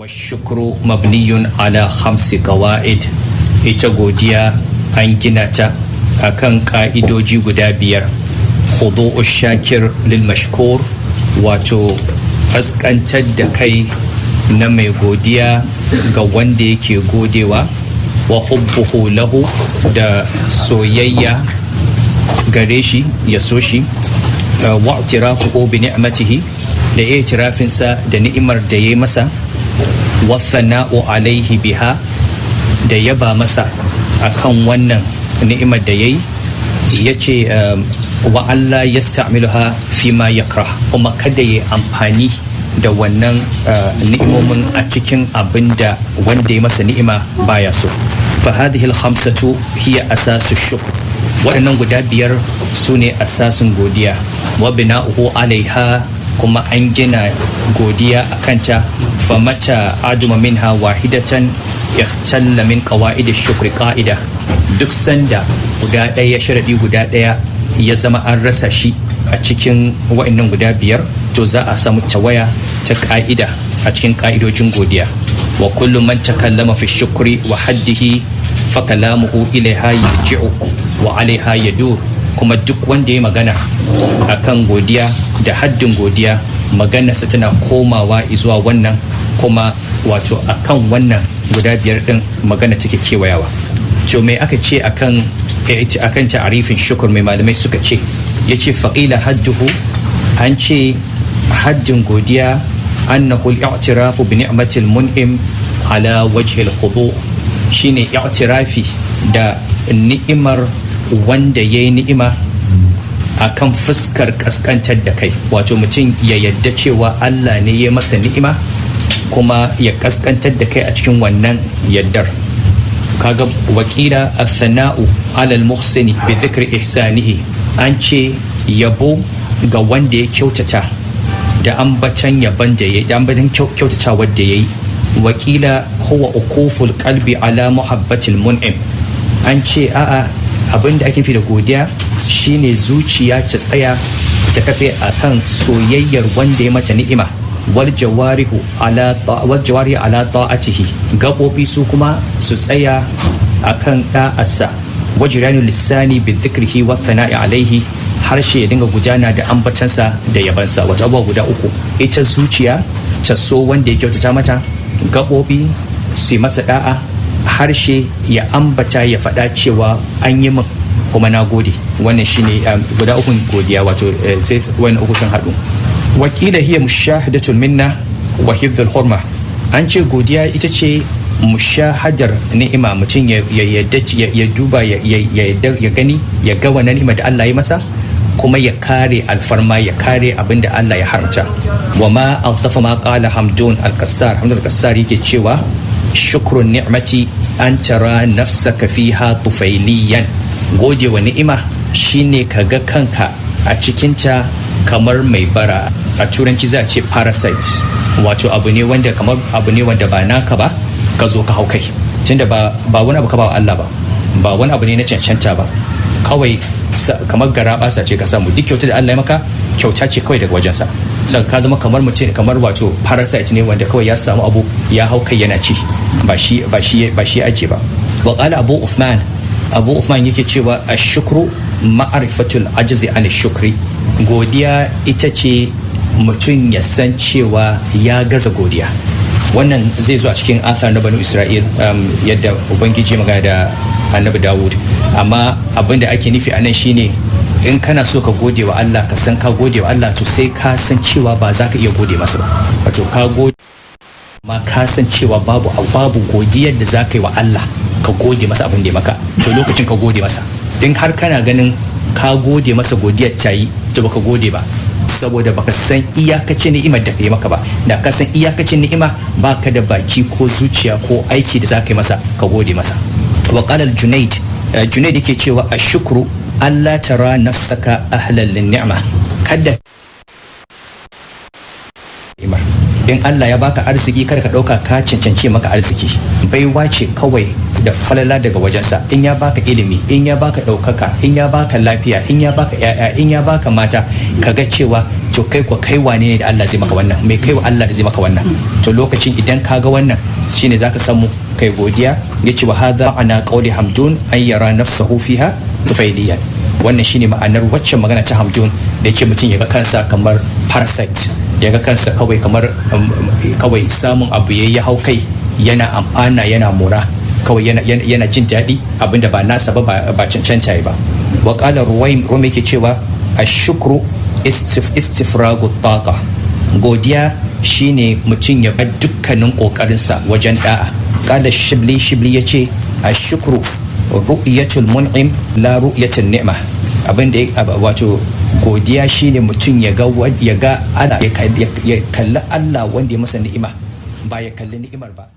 Washukru mabniyun ala khamsi qawaid. Ita godiya an gina ta akan ka'idoji guda biyar. Khudu'u shakir lil mashkur, wato kaskantar da kai na mai godiya ga wanda yake godewa, wa hubbuhu lahu, da soyayya gare shi, ya so shi, wa i'tirafuhu bi ni'matihi, da i'tirafinsa da ni'imar da ya yi masa, wa thana'u alaihi biha, da yaba masa akan wannan ni'imar da ya yi. Ya ce wa Allah yasta'miluha fi ma yakrah, kuma kada ya amfani da wannan ni'imomin a cikin abin da wanda ya masa ni'ima baya so. Fa hadhihi al-khamsatu hiya asasu shukr. Waɗannan guda biyar su ne asasin godiya. Wa bina'uhu alaiha, kuma an gina godiya a kanta. Fa mata aduma minha wahidatan ikhtalla min qawaid ash-shukri qa'ida. Duk sanda guda ɗaya, sharadi guda ɗaya ya zama an rasa shi a cikin wa'annan guda biyar, to za a samu tawaya ta ka'ida a cikin ka'idojin godiya. Wa kullu man takallama fi shukri wa haddihi fa kalamuhu ilaiha yarji'u wa alaiha yadur. Kuma duk wanda ya magana akan godiya da haddin godiya, maganarsa tana komawa zuwa wannan, kuma wato akan wannan guda biyar din magana take kewayawa. To, me aka ce akan ta'arifin shukur? Mai malamai suka ce? Yace faqila hadduhu, an ce haddin godiya, annahu al-i'tirafu bi ni'matil mun'im ala wajhi al-khudu, shine i'tirafi da ni'imar wanda yayi ni'ima akan fuskar kaskantar da kai, wato mutum ya yadda cewa Allah ne ya masa ni'ima kuma ya kaskantar da kai a cikin wannan yaddar. Kaga, wakila athana'u ala al-muhsini bi dhikri ihsanihi, an ce yabo ga wanda ya kyautata da ambatan yaban da yayi, da ambatan kyautatawar da yayi. Wakila huwa ukuful qalbi ala muhabbatil mun'im, an ce a'a, abin da ake fi da godiya shine zuciya ta tsaya ta kafe akan soyayyar wanda ya mata ni'ima, wal jawarihu ala ta'atihi, gabobi su kuma su tsaya akan da'arsa, wajranu lisani bi dhikrihi wa thana'i alaihi, harshe ya dinga gudana da ambatansa da yabansa. Wata abubuwa guda uku: ita zuciya ta so wanda ya kyautata mata, gabobi su masa da'a, harshe ya ambata, ya faɗa cewa an yi min kuma na gode. Wannan shine guda ukun godiya, wato sai wannan uku sun haɗu. Wakila hiya mushahadatul minna wa hifdhul hurma, an ce godiya ita ce mushahadar ni'ima, mutum ya yadda, ya duba, ya ya gani, ya ga wannan ni'ima da Allah ya masa, kuma ya kare alfarma, ya kare abin da Allah ya haramta. Wa ma altafa ma qala Hamdun al-Qassar. Hamdun al-Qassar yake cewa shukrun ni'mati an tara nafsaka fiha tufailiyan, gode wa ni'ima shine ka ga kanka a cikinta kamar mai bara. A Turanci za a ce parasite, wato abu ne wanda kamar abu ne wanda ba naka ba, ka zo ka hau kai, tunda ba wani abu ka ba wa Allah ba, ba wani abu ne na cancanta ba, kawai kamar gara basa ce ka samu. Duk kyauta da Allah ya maka, kyauta ce kawai daga wajensa. Saka ka zama kamar mutum, kamar wato parasite ne wanda kawai ya samu abu ya hau kai yana ci, ba shi aje ba. Wa qala Abu Uthman, Abu Uthman yake cewa ashukru ma'rifatul ajzi an shukri, godiya ita ce mutum ya san cewa ya gaza godiya. Wannan zai zo a cikin athar na Banu Isra'il, yadda Ubangiji magana da Annabi Dawud. Amma abin da ake nufi a nan shine, in kana so ka gode wa Allah, ka san ka gode wa Allah, to sai ka san cewa ba za ka iya gode masa ba. Wato ka gode amma ka san cewa babu godiyar da za ka yi wa Allah ka gode masa abin da ya maka, to lokacin ka gode masa. In har kana ganin ka gode masa, godiyar ta yi, to baka gode ba, saboda baka san iyakacin ni'imar da ka yi maka ba. Da ka san iyakacin ni'ima, baka da baki ko zuciya ko aiki da za ka yi masa ka gode masa. Wa qala al-Junayd, Junayd yake cewa ashukru alla tara nafsaka ahlan lin ni'ma, kada ni'imar, in Allah ya baka arziki, kada ka ɗauka ka cancance maka arziki, baiwa ce kawai da falala daga wajensa. In ya baka ilimi, in ya baka ɗaukaka, in ya baka lafiya, in ya baka 'ya'ya, in ya baka mata, kaga cewa to To kai ko kai wane ne da Allah zai maka wannan? Mai kai wa Allah da zai maka wannan? To lokacin idan ka ga wannan, shine zaka samu kai godiya. Yace wa hadha ana qawli Hamdun an yara nafsahu fiha tufailiyan. Wannan shine ma'anar waccan magana ta Hamdun da yake mutum ya ga kansa kamar parasite, ya ga kansa kawai kamar kawai samun abu ya hau kai, yana amfana, yana mora kawai, yana jin daɗi abinda ba nasa ba, ba cancanta ba. Wa qala Ruwaym, Ruwaym yake cewa ashukru istifragu taqa, godiya shine mutum ya bar dukkanin kokarinsa wajen da'a. Qala Shibli, Shibli yace ashukru ru'yatul mun'im la ru'yatul ni'ma. Abin da wato godiya shine mutum ya ga Allah, ya kalli Allah wanda ya masa ni'ima, ba ya kalli ni'imar ba.